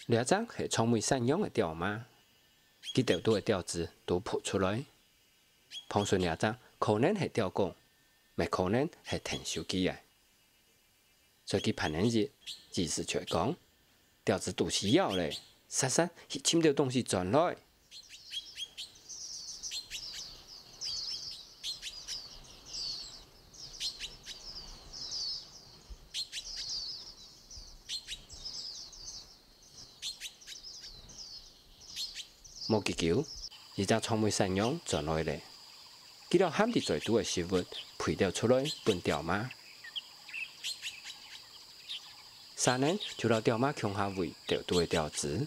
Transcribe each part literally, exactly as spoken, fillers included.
這隻係長尾山羊个鳥嫲，佢竇肚个鳥子都孵出來。旁脣這隻可能係鳥公，乜可能係𢯭手佢个。所以佢盼等日，意思就係講，鳥子肚屎枵咧，煞煞去尋兜東西轉來。 無幾久，一隻長尾山羊轉來咧。佢摎含在嘴肚个食物飛兜出來分鳥嫲。續等就摎鳥嫲共下餵竇肚个鳥子。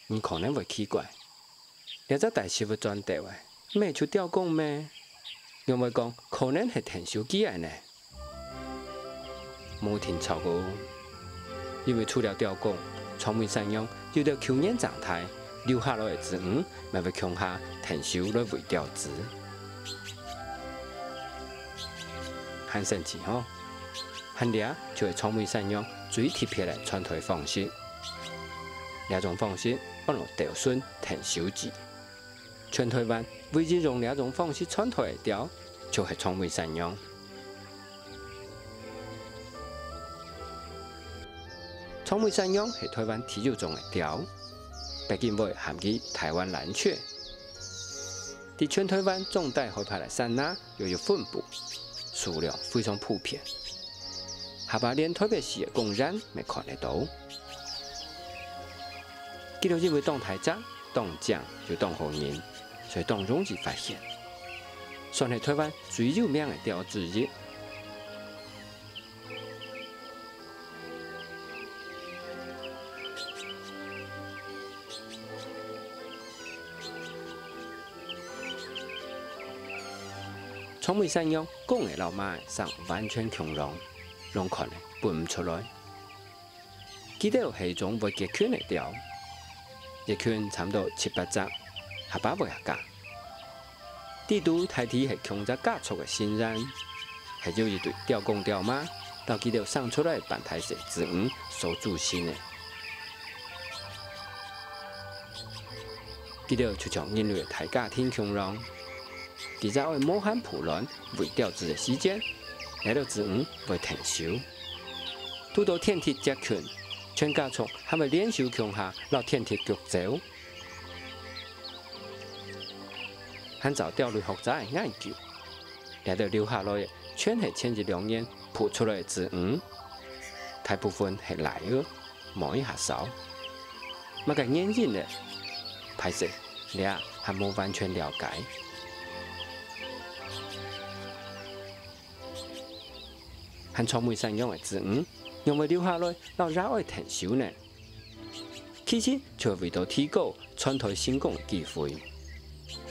你可能會奇怪，這隻帶食物轉竇个，毋係就鳥公咩？仰會講可能係𢯭手佢个呢？ 無聽錯哦，因為除了鳥公，長尾山羊有兜虯年長大，留下來个子女，乜會共下𢯭手來餵鳥子。還神奇吼！還這就係長尾山羊最特別个傳代方式。這種方式安到竇孫𢯭手制。全台灣唯一用這種方式傳代个鳥，就係長尾山羊。 長尾山羊係台灣特有種个鳥，北京會喊佢台灣藍鵲。在全台灣中低海拔个山林又有分布，數量非常普遍。下巴連台北市个公園乜看得著。佢兜因為當大隻、當靚又當好認，所以當容易發現，算係台灣最有名个鳥之一。 長尾山羊公个摎嫲个生完全共樣，用看个分毋出來。佢兜係一種會結群个鳥，一群差毋多七八隻，下巴會較加。 底肚大體係共隻家族个成員，係由一對鳥公鳥嫲摎佢兜生出來个半大細子女所組成个。佢兜就像人類个大家庭共樣，佢兜愛磨礴孵卵、餵鳥子个時節，這兜子女會𢯭手。堵著天敵接近，全家族還會聯手共下摎天敵逐走。 還照鳥類學者个研究，這兜留下來个全係前一兩年孵出來个子女，大部分係倈仔，無一下梢。麼个原因呢？歹勢，這還無完全了解。還長尾山羊个子女，仰會留下來摎爺哀𢯭手呢？ 其實就係為著提高傳代成功个機會。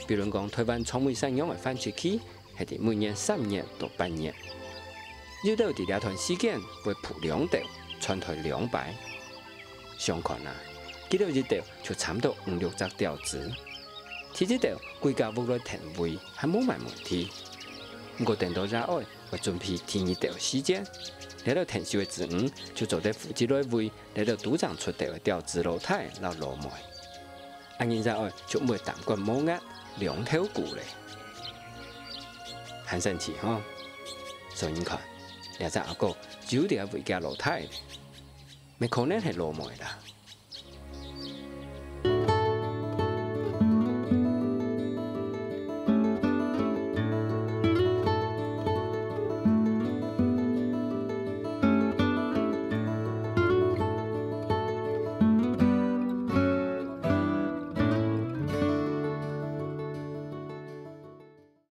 比論講，台灣長尾山羊个繁殖期係在每年三月到八月，有兜在這段時間會孵兩竇，傳代兩擺。想看啊，佢兜一竇就差毋多五六隻鳥子。第一竇歸家屋來𢯭餵，還無麼問題。毋過等到爺哀愛準備第二竇个時節，這兜𢯭手个子女就做得負責來餵 這兜拄正出竇个鳥子老弟摎老妹。恁樣爺哀就毋會擔竿無齧兩頭顧咧。還神奇吼！所以你看，這隻阿哥就在該餵厥老弟咧，乜可能係老妹啦。